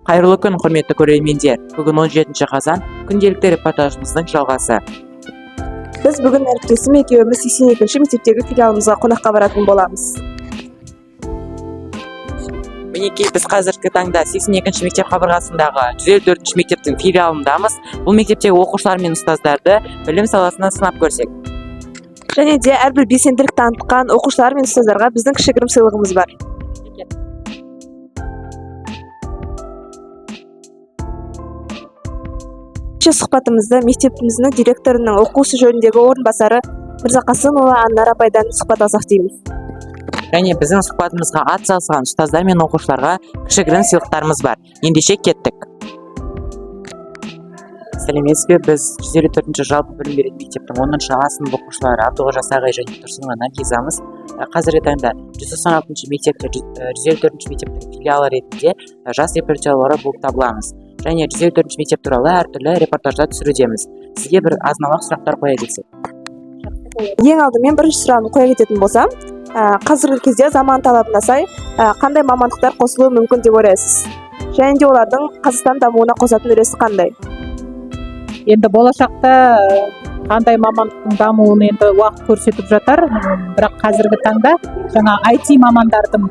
Қайырлы күн, құрметті көрермендер! Бүгін 17 қазан, күнделікті репортажымыздың жалғасы. Біз бүгін әріптесім екеуміз 82 мектептегі филиалымызға қонаққа баратын боламыз. Мінекей, біз қазіргі таңда 82 мектеп қабырғасындағы 154 мектептің филиалындамыз. Бұл мектептегі оқушылар мен ұстаздарды білім саласынан сынап көрсек. Және де әрбір белсенділік танытқан оқушылар мен ұстаздарға біздің кішігірім сыйлығымыз бар. Бірінші сұхбатымызды мектебіміздің директорының оқу ісі жөніндегі орынбасары Мырзақасымова Аннар апайдан сұхбат алсақ дейміз. Және біздің сұхбатымызға ат салысқан ұстаздар мен оқушыларға кішігірім сыйлықтарымыз бар. Ендеше кеттік. Сәлеметсіз бе? Біз 154 жалпы білім беретін мектептің 10 А сынып оқушылары Абдықожа Сағи және Тұрсынова Наргизамыз. Қазіргі таңда 196 мектепте 154 мектептің филиалы ретінде жас репортерлары болып табыламыз. Және 154 мектеп туралы әртүрлі репортаждар түсірудеміз. Сізге бір азын-аулақ сұрақтар қоя кетсек. Ең алдымен бірінші сұрағын қоя кететін болсам, қазіргі кезде заман талабына сай қандай мамандықтар қосылуы мүмкін деп ойлайсыз? Және де олардың Қазақстан дамуына қосатын үлесі қандай? Енді болашақта қандай мамандықтың дамуын енді уақыт көрсетіп жатар. Бірақ қазіргі таңда жаңа IT мамандардың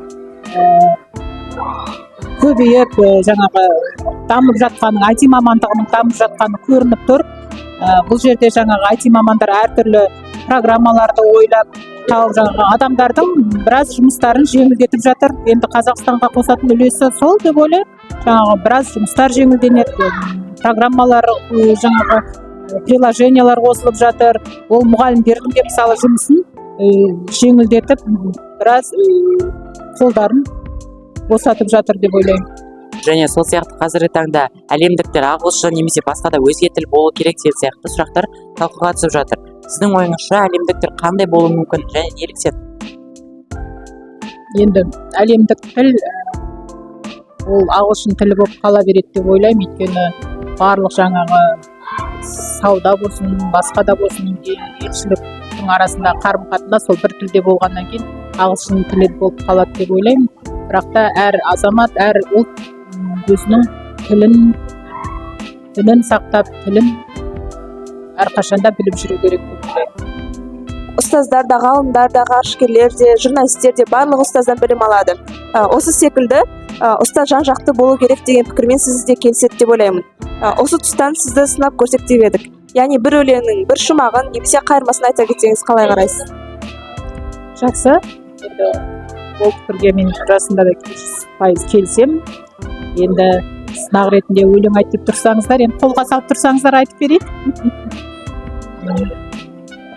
көбейіп, жаңағы дамып жатқаны, IT мамандығының дамып жатқаны көрініп тұр. Бұл жерде жаңағы IT мамандар әртүрлі программаларды ойлап тауып, жаңағы адамдардың біраз жұмыстарын жеңілдетіп жатыр. Енді Қазақстанға қосатын үлесі сол деп ойлаймын: жаңағы біраз жұмыстар жеңілденеді, программалар, жаңағы приложениялар қосылып жатыр. Ол мұғалімдердің де, мысалы, жұмысын жеңілдетіп, біраз қолдарын босатып жатыр деп ойлаймын. Және сол сияқты қазіргі таңда әлемдік тіл ағылшын немесе басқа да өзге тіл болу керек деген сияқты сұрақтар талқыға түсіп жатыр. Сіздің ойыңызша, әлемдік тіл қандай болуы мүмкін және неліктен? Енді әлемдік тіл ол ағылшын тілі болып қала береді деп ойлаймын, өйткені барлық жаңағы сауда болсын, басқа да болсын, елшіліктің арасында қарым қатынас сол бір тілде болғаннан кейін ағылшын тілі болып қалады деп ойлаймын. Бірақ та әр азамат, әр ұлт өзінің тілін, дінін сақтап, тілін әрқашанда біліп жүру керек деп ойлаймын. Ұстаздар да, ғалымдар да, ғарышкерлер де, журналистер де, барлығы ұстаздан білім алады. Осы секілді ұстаз жан жақты болу керек деген пікірмен сіз де келіседі деп ойлаймын. Осы тұстан сізді сынап көрсек деп едік, яғни бір өлеңнің бір шумағын немесе қайырмасын айта кетсеңіз, қалай қарайсыз? Жақсы, енді ол пікірге мен расында да 100% келісемін. Енді сынақ ретінде өлең айт деп тұрсаңыздар, енді қолға салып тұрсаңыздар, айтып берейін.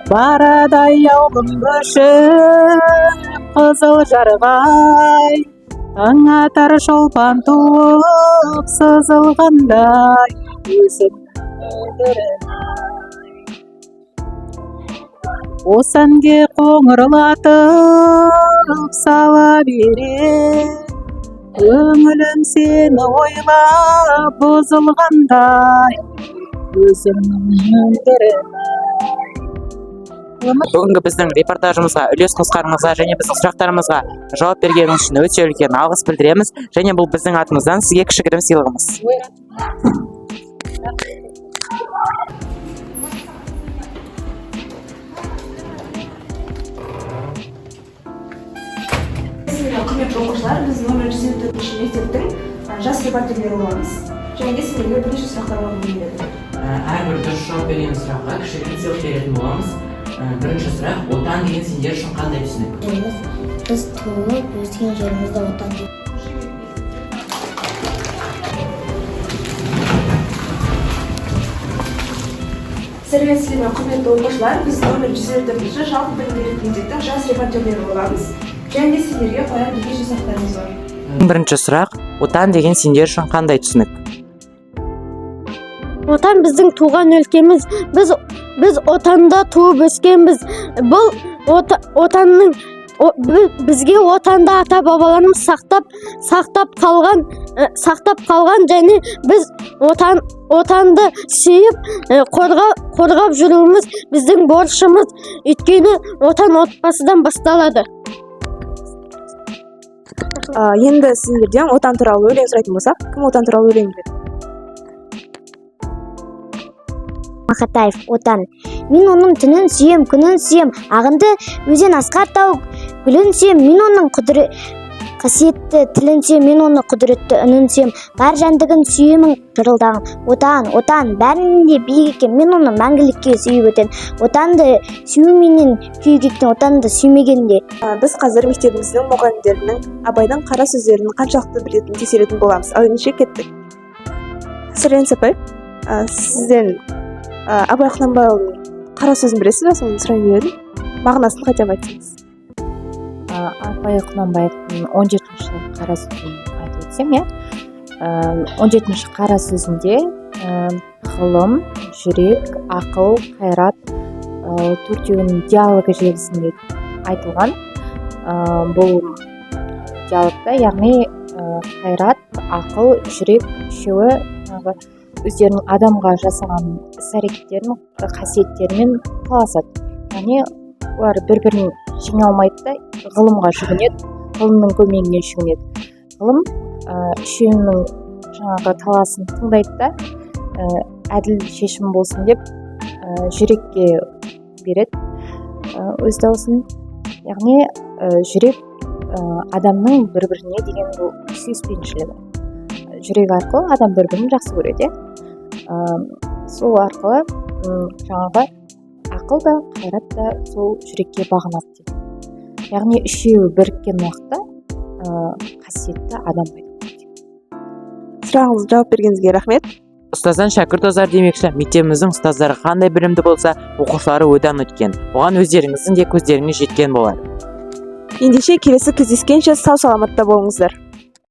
Барады аяулым көшіп Қызыл жарғай, таң атар шолпан туып сызылғандай, өзің мөлдірім ай. Осы әнге қоңырлатып сала берем, көңілім сені ойлап бұзылғандай, өзіңнің мөлдірім ай. Бүгінгі біздің репортажымызға үлес қосқаныңызға және біздің сұрақтарымызға жауап бергеніңіз үшін өте үлкен алғыс білдіреміз. Және бұл біздің атымыздан сізге кішігірім сыйлығымыз. Құрметті оқушылар, біз номер 154 мектептің жас репортерлері боламыз және де сіздерге бірнеше сұрақтар қойғым келеді. Әрбір дұрыс жауап берген сұраққа кішігірім сыйлық беретін боламыз. Бірінші сұрақ: отан деген сендер үшін қандай түсінік? Жеріміз, біз туып өскен жерімізді отан деп. Сәлеметсіздер ме, құрметті оқушылар! Біз номер 154 жалпы білім беретін мектептің жас репортерлері боламыз және де сіздерге қояр бірнеше сұрақтарымыз бар. Бірінші сұрақ: отан деген сендер үшін қандай түсінік? Отан — біздің туған өлкеміз. Біз отанда туып өскенбіз. Бұл отанның бізге отанды ата бабаларымыз сақтап қалған және біз отанды сүйіп, қорғап жүруіміз біздің борышымыз, өйткені отан отбасыдан басталады. Енді сіздерден Отан туралы өлең сұрайтын болсақ, кім Отан туралы өлең біледі? Мақатаев, «Отан». Мен оның түнін сүйем, күнін сүйем, ағынды өзен, асқар тау гүлін сүйем. Мен оның қасиетті тілін сүйем, мен оны құдіретті үнін сүйем, бар жәндігін сүйемін шырылдаған. Отан, Отан бәрінен де биік екен, мен оны мәңгілікке сүйіп өтем. Отанды сүюменен күйік екен, Отанды сүймегенде. Біз қазір мектебіміздің мұғалімдерінің Абайдың қара сөздерін қаншалықты білетінін тексеретін боламыз. Ал ендеше кеттік. Сәлем, апай. Сізден Абай Құнанбайұлының қара сөзін білесіз ба? Соны сұрайын деп едім, мағынасын хотя бы айтсаңыз. Абай Құнанбаевтың 17-ші қара сөзін айтып өтсем, иә. 17-ші қара сөзінде ғылым, жүрек, ақыл, қайрат, төртеуінің диалогі желісінде айтылған. Бұл диалогта, яғни, қайрат, ақыл, жүрек үшеуі жаңағы өздерінің адамға жасаған іс әрекеттерін қасиеттерімен таласады, яғни олар бір бірін жеңе алмайды да, ғылымға жүгінеді, ғылымның көмегіне жүгінеді. Ғылым үшеуінің жаңағы таласын тыңдайды да, әділ шешім болсын деп, жүрекке береді өз дауысын. Яғни жүрек адамның бір біріне деген бұл сүйіспеншілігі. Жүрек арқылы адам бір бірін жақсы көреді, иә. Сол арқылы жаңағы ақыл да, қайрат та сол жүрекке бағынады деген. Яғни үшеуі біріккен уақытта қасиетті адам пайда болады. Сұрағыңызға жауап бергеніңізге рахмет. Ұстаздан шәкірт озар демекші, мектебіміздің ұстаздары қандай білімді болса, оқушылары одан өткен. Оған өздеріңіздің де көздеріңіз жеткен болар. Ендеше, келесі кездескенше сау саламатта болыңыздар.